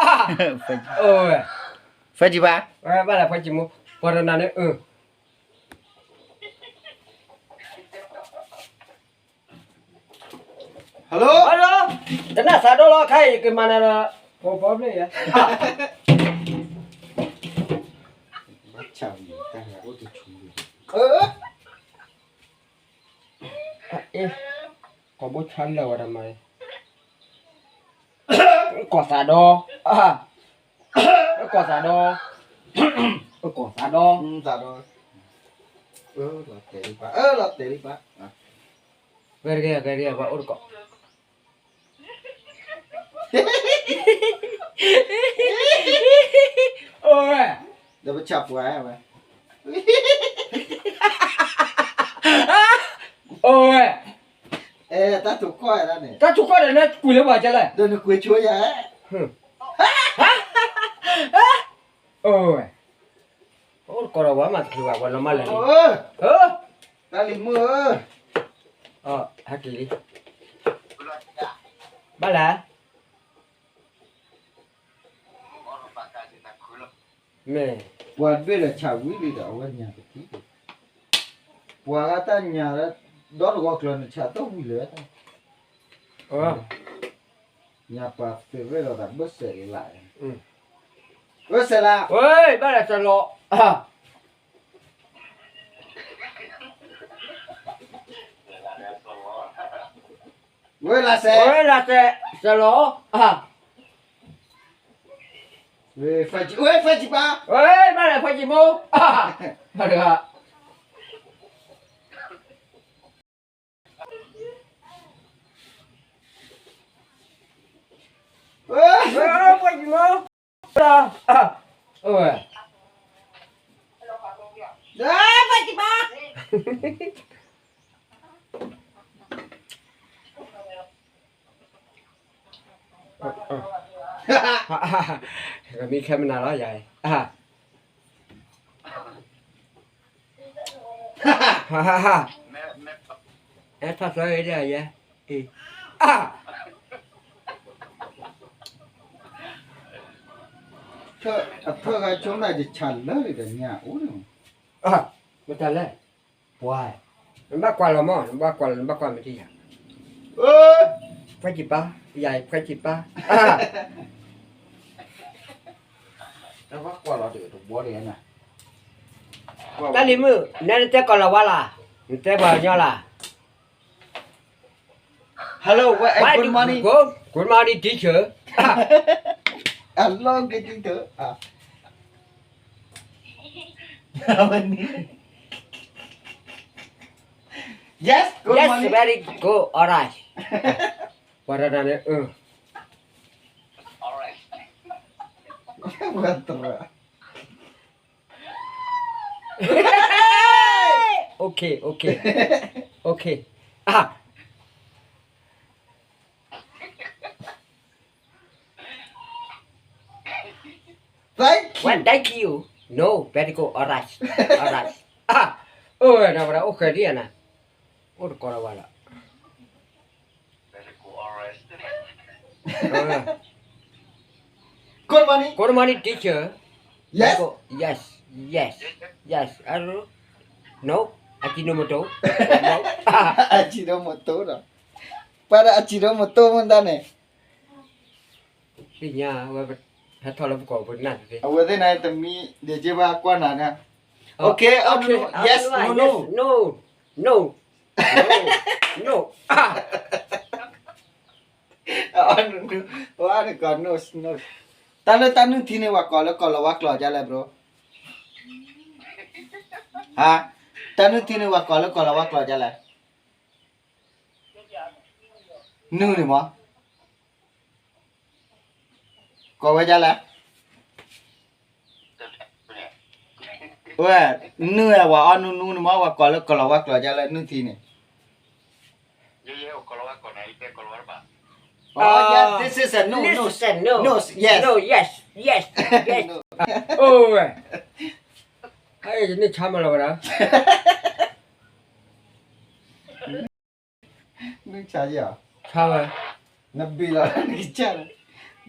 အိၣ်ဝဲ, ဖဲကံဘါ, ဘၣ်လဲၣ်ဖဲကံမိၢ်, ပှၤတနၤန့ၣ်, hello, hello, တနၢ်စးဒိၣ်လီၤ ခါအံၤကမၤနၤဒီး, ပှၤဘျဲၣ်ယၤ, ဘၣ်ဆၣ်ဝံၤတၢ်အိၣ်တဆူ, အ့, ကီၢ်ဘိဆါလၢာ်ဝဲဒၣ်မး, ကီၢ်သးဒီ, ကီၢ်သးဒီ, ကီၢ်သးဒီ, သးဒီ, လီၤတဲာ်လံပၢ်, လီၤတဲာ်လံပၢ်, ဂဲၤတဂ့ၤ ဂဲၤတဂ့ၤ ပှၤအိၣ်တကိး, အိၣ်ဝဲ, ဒီးပဆၣ်ပှၤဝဲ, အိၣ်ဝဲ, တၢ်ထူၣ်ကီၢ်ဒၣ်န့ၣ်, တၢ်ထူၣ်ကီၢ်ဒီးနကွံာ်လၢပှၤကလဲၣ်, ဒီးနကွံာ်ဆိယၤ, အိၣ်ဝဲ, အိၣ်တကိးဒီးပှၤမၤတချုးဘၣ် ပှၤလီၤမၢ်လၢာ်လံ, တၢ်လံၤမုၣ်ဧၢ, ဟဲက့ၤလံ, ဘၣ်လဲၣ်, မ့ၢ်, ပှၤဒွဲၣ်ဒီးဆၣ်ဝံၤလံဒီးအဝဲညါတထံၣ်, ပှၤဂၤတၢ်ညါ, ဒီတဂီၤကျၢၤန့ၣ်ဆၣ်တဝံၤလၢၤ, ညါပှၤသ့ၣ်ရဲၣ်လီၤသးဘၣ်စဲးလး, ဝဲစဲးလး, ဝဲဘၣ်လဲၣ်စဲးလီၤ, ဝဲလးစဲး, ဝဲလးစဲး, စဲးလီၤ, ဝဲဖဲကံဘါ, ဝဲဘၣ်လဲၣ်ဖဲကံမိၢ်, ဘၣ်တဂၤ မ့ၢ်ခဲမနၤလီၤယၤ, အဲၣ်ထီၣ်သၢဂ့ၤဒၣ်ယဲ, အ့, အဖၢဂၤဆိနၤယဆၣ်လၢာ်ဒီးညါအိၣ်န့ၣ်, မတၤလဲၣ်, ပှၤ, နဘၣ်ကွၢ်လီၤမး နဘၣ်ကွၢ်လီၤ နဘၣ်ကွၢ်မ့ၢ်တယၤ, ဖဲကံဘါ, ယၤဖဲကံဘါ, တဘၣ်ကွၢ်လီၤတဘီန့ၣ်, တၢ်လံၤမုၣ် နဲနတဲကီၢ်လၤဝါလၢ်, နတဲပှၤကညီလၢ်, Hello, good morning, good morning teacher, hello good teacher, yes, good morning, very good, alright, ပှၤတဒၣ်န့ၣ်, ပှၤတရၢ, okay, okay, okay, ah, thank you, no, very good, alright, alright, ah, အိၣ်ဝဲဒၣ်ဝဲဒၣ် အိၣ်ဃဲၤဒံးဧါနၤ, အိၣ်တကိးဒီးဝဲလီၤ Good morning, good morning teacher, yes, yes, yes, yes, no, Ajinomoto, Ajinomoto, ပှၤဒီး Ajinomoto မတၤန့ၣ်, သ့ၣ်ညါဝဲ, ဟဲထီၣ်လၢပကီၢ်ပနၢ်တသ့, အဝဲသ့ၣ်န့ၣ်တမံၤဒံးက့ၤဘၣ်ကွၢ်နၤန့ၣ်, okay, okay, yes, no, no, no, no, no, no, တၢ်လၢတၢ်နုၢ်ထံန့ၣ် ပှၤကိးလၢကီၢ်လီၤဝါကျိာ်ဒ်လဲၣ် bro, ဟါ, တၢ်နုၢ်ထံန့ၣ် ပှၤကိးလၢကီၢ်လီၤဝါကျိာ်ဒ်လဲၣ်, နုၢ်န့ၣ်မး ကိးဝဲဒ်လဲၣ်, ဝဲ, နုၢ်ဝဲအီၤနုၢ်နုၢ်န့ၣ်မး ပှၤကိးလၢကီၢ်လီၤဝါကျိာ်ဒ်လဲၣ် နုၢ်ထံန့ၣ်, this is a no, no, no, yes, yes, yes, အိၣ်ဝဲ, နဆါယၤ, ဆါဝဲ, နဘံၣ်လီၤနကစၢ်လီၤ,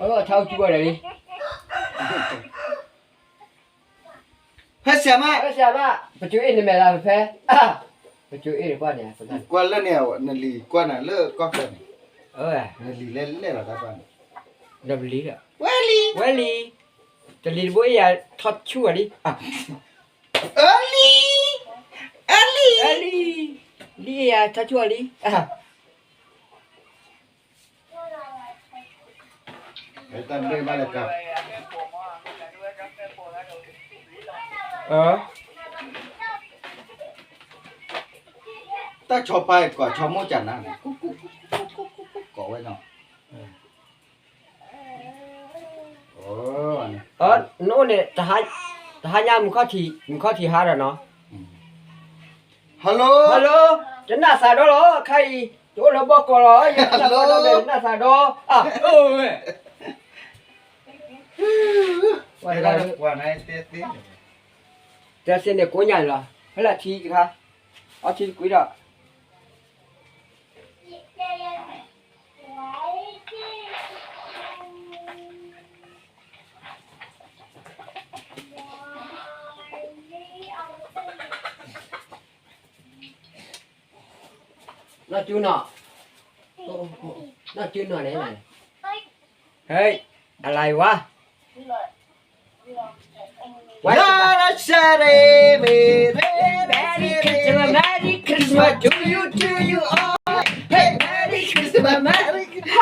အထါအိၣ်ကၠူဝဲဒၣ်လံ. ဖဲဆရာမ, ဖဲဆရာမ, ပကၠိအ့ၣ်နမဲာ်လၢဖဲ, ပကၠိအ့ၣ်နကွၢ်န့ၣ်, ကွၢ်လၢန့ၣ်, နလံၤကွၢ်နၤလၢကီၢ်ချၢန့ၣ်, နလံၤလဲၤလဲၤလီၤတၢ်ကွၢ်န့ၣ်, ဝဲလံ, ဝဲလံ, တလံၤတဘိအ့ၣ်ယၤထီၣ်ဆူၣ်ဝဲလံ, အလံ, အလံ, အလံ, လံအ့ၣ်ယၤထီၣ်ဆူၣ်ဝဲလံ. တၢ်ဘျ့ဘၣ်လၢက, တၢ်ဆီပာ်ကွၢ်ဆီမိၢ်ကၢ်နၤန့ၣ်, ကိးဝဲနီၤ, နအိၣ်န့ၣ်, တဟါညါ မုၢ်ခီၣ်ထံးဟါဒီးနီၤ. Hello, hello, တနၢ်သးဒီလီၤ, ခါအံၤ တအိၣ်လၢဘီၣ်ကီးလီၤ, ယတနၢ်သးဒီ, တနၢ်သးဒီ, အဝဲ တဲသ့န့ၣ်ကိးညါလီၤ, ဖဲလၢထံတခါ, အီထံတကွံဒီး, နီၢ်ကၠူနီၤ, နီၢ်ကၠူနီၤန့ၣ်, ဟဲ, အလါဝါ Merry Christmas, Merry Christmas to you, to you all. Hey, Merry Christmas, Merry Christmas.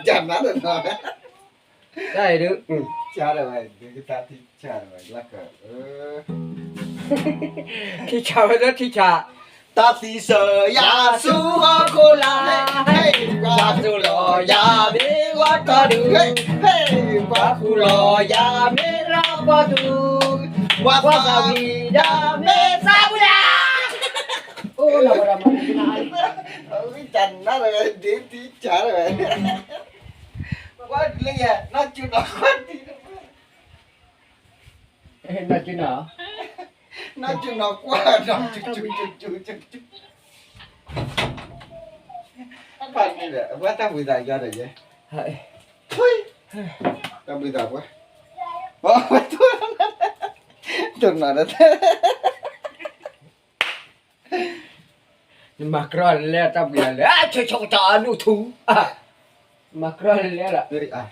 တၢ်အံၤဒုး, ထံဆးဝဲဒၣ်ထံဆး, တၢ်သံစၢၤယၤဆူဟီၣ်ခိၣ်လာ်, ဟဲ, ကွၢ်သိလီၤယၤမ့ၢ်ဂီၤတီၢ်ဒုး, ဟဲ, ကွၢ်ဃူလီၤယၤမ့ၢ်ရီပီၢ်ဒုး, ကွၢ်သးဝံၤဒၣ်မ့ၢ်သးဝံၤဒၣ်, အိၣ်လီၤဝဲဒၣ်မ့ၢ်, တၢ်နါလၢဒ်ထံဆးဝဲ, ကွၢ်လၢယၤ, နီၢ်ကၠူနီၤကွၢ်, နီၢ်ကၠူနီၤ, နီၢ်ကၠူနီၤကွၢ်, နီၢ်ကၠူ, ဖးန့ၣ်ဒီး အဝဲတၢ်ဝံသးယါဒီးယဲ, တၢ်ဝံသးပှၤ, တနီၤဒီး, နမၤကြၢးလဲၤတၢ်ဘှံးလဲၤ, ဆိဆိကတီၢ်အဒိၣ်ထူ, မၤကြၢးလဲၤလီၤ,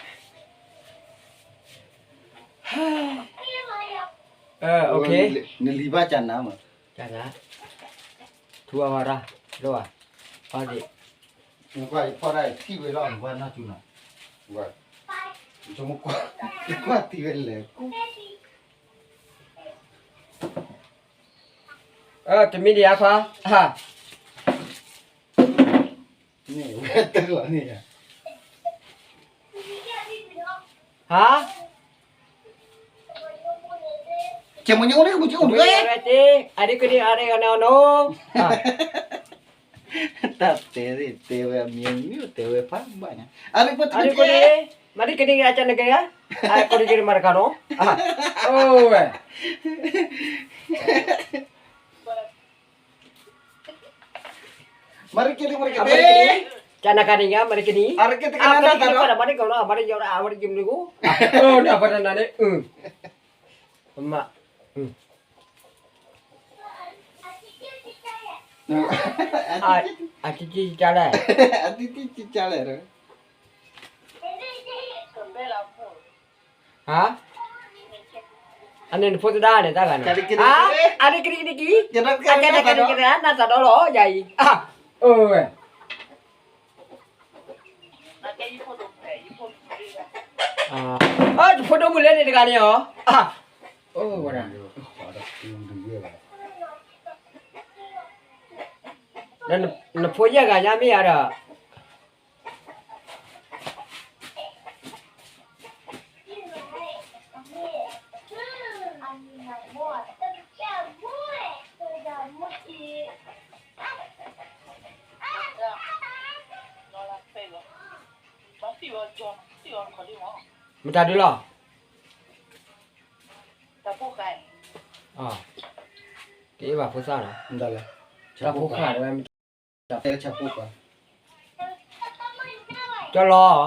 နလံၤဘၣ်ကနၤမး, ကနၤ, ထူအဝဲရၣ်, လိၣ်ဧါ, အီဒံး, နကွၢ်ယဖီၣ်တၢ်ထံၣ်ဝဲလီၤ နကွၢ်နီၢ်ကၠူနီၤ, ကွၢ်, ယကွၢ်သံဝဲလဲၣ်, တမံၤဒံးဧါခွါ, န့ၣ်ဝဲတလီၤန့ၣ်, ဟါ, ကမညိန့ၣ် ကမညိန့ၣ်, အရ့ကနံၣ်အရ့ကနံၣ်အနီၤ, တၢ်တဲသ့ၣ် တဲဝဲအမံၤမံၤ တဲဝဲဖးဘၣ်ညါ, အရ့ကနံၣ်, မၤရ့ကနံၣ်အကနက့ၤ, အရ့ကနံၣ်မၤတကးနီၤ, အိၣ်ဝဲ မၤရ့ကနံၣ်, မၤရ့ကနံၣ်, ကနကနံၣ်ညါ မၤရ့ကနံၣ်, အရ့ကနံၣ်, မၤရ့ကနံၣ်, မၤရ့ကနံၣ်, မၤရ့ကနံၣ်, အိၣ်နၤပတနၤန့ၣ်, မၤ, အတံတံကလဲၣ်, အတံတံကလဲၣ်, ဟါ, အန့ၣ်နဖိသဒါန့ၣ် တၢ်ဂၤန့ၣ်, အရ့ကနံၣ်နကံ, အကဲနကနံၣ်ကနၤ နသးဒီလီၤ ယၤအံၤ, အိၣ်ဝဲ, ယဖိဒိၣ်မုၣ်လၢန့ၣ်တဂၤန့ၣ်ဧါ, အိၣ်ဝဲဒၣ်, နဖိယဲၢ်ဂၤညါမ့ၢ်ဧါဒီး မတၤဒုလီၤ, တအ့ၣ်ဘၣ်ဖိသၣ်နီၤ, တၢ်ဖိဃာ်တဝဲ, တၢ်ဖိဃာ်, ကၠီလီၤ,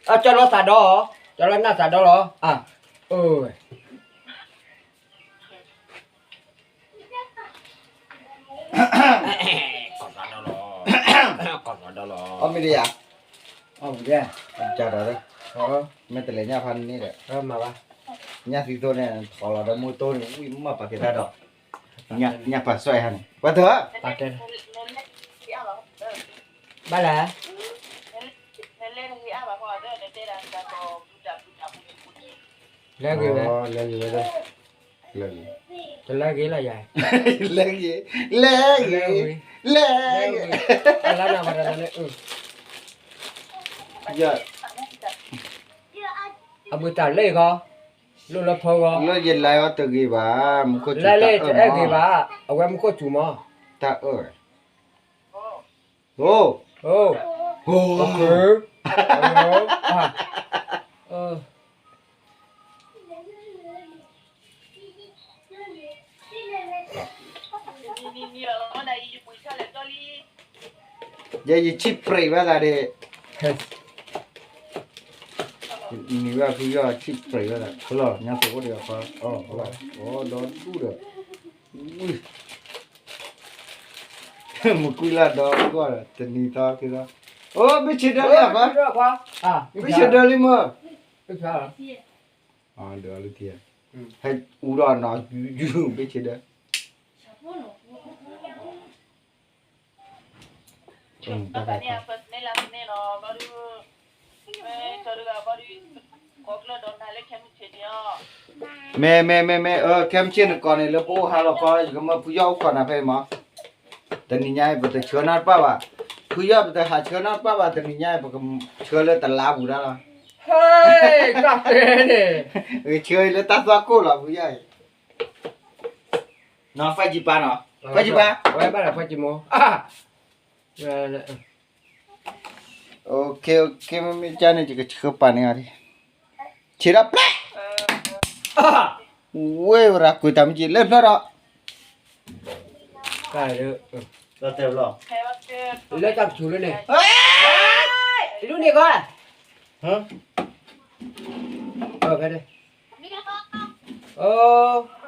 အကၠီလီၤသးဒီး, ကၠီလီၤနၢ်သးဒီးလီၤ, အ, အ, ကၠီလီၤ, ကၠီလီၤ, အီၣ်မ့ၢ်ဒံးယၤ, အီၣ်မ့ၢ်ဒံး, ကၠီဒီး, မ့ၢ်တလဲၤညၣ်ဖးန့ၣ်ဒီး, ညၣ်သံသိန့ၣ် ထီၣ်လီၤဒီးမူတိၢ်န့ၣ် ဝံၣ်မၢ်ပာ်က့ၤတၢ်ဒီး, ညၣ်ပာ်စွဲဟါန့ၣ် ပှၤတၢ် ဘၣ်လဲၣ်, လဲၤဂ့ၤဝဲ, လဲၤဂ့ၤဝဲ, တလဲၤဂ့ၤလီၤယၤ, လဲၤဂ့ၤ, လဲၤဂ့ၤ, လဲၤဂ့ၤ, အလါနၤဝဲဒၣ်န့ၣ်, အမုၢ်တၢ်လဲၤဂီၤ, လိၣ်လၢဖီဂီၤ, လၢယလဲၤအီၤတဂ့ၤဘၣ်, မူခိၣ်စူၤတၢ်အၢၣ်မး, လဲၤလၢတအဲၣ်ဂ့ၤဘၣ်, အဝဲမူခိၣ်စူၤမး, တၢ်အၢၣ် အိ, အိ, အိ, ယဲယဆံၣ်ပြံးဝဲသးဒီး, နံၤဘၣ်ဖုယီၢ်ဆံၣ်ပြံးဝဲသး, လီၤညါသကိးဒီးခွါ, အီၣ်ဒီဒူၣ်ဒီး, မုၢ်ကွံလၢ်ဒီကွၢ်ဒီး တနံၤသီက့ၤသီ, အိ ဘ့ၣ်ဆ့ဒၢလံအပၢ်, ဘ့ၣ်ဆ့ဒၢလံမ့ၢ်, ဒၢလံ, ဟဲအူဒီးနီၤ, ယူၤဘ့ၣ်ဆ့ဒၢ မ့ၢ် မ့ၢ် မ့ၢ် မ့ၢ် ခဲမုၢ်ဆ့ၣ်နကိးန့ၣ် လၢပအိၣ်ဟါလီၤခီ ယကမၢဖုယီၢ်အိၣ်ခိးနၤဖဲအံၤမး, တနံၤညါအံၤ ပတဆှၢနီတပၢ်ဘၣ်, ဖုယီၢ်ပတဟးဆှၢနီတပၢ်ဘၣ် တနံၤညါအံၤ ပကဆှၢလၢတလါပူၤဒၣ်လီၤ, ဟဲ, ကၢ်တဲန့ၣ်, ဆှၢလၢတၢ်သွၣ်ကိၢ်လီၤ ဖုယီၢ်အံၤ, နီၤ ဖဲကံပၢ်နီၤ, ဖဲကံပၢ်, ဝဲဘၣ်ဒီးဖဲကံမိၢ် OK OK မ့မ့ၢ်ကန့ၣ် ယကဆှၢပာ်န့ၢ်အီၤ, ဆံးဒီးပျဲၢ်, ဝဲရၤကွံာ်တၢ်မ့ၢ်ကံလၢဖျၢၣ်ဒီး, လၢတၢ်ကဆူးလၢန့ၣ်, လူန့ၣ်ကွၢ်, ဖဲန့ၣ်,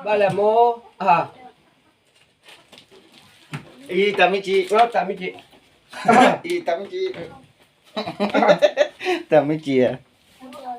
ဘၣ်လဲၣ်မိၢ်, အံၤတၢ်မ့ၢ်ကံ, တၢ်မ့ၢ်ကံ, အံၤတၢ်မ့ၢ်ကံ, တၢ်မ့ၢ်ကံဧါ,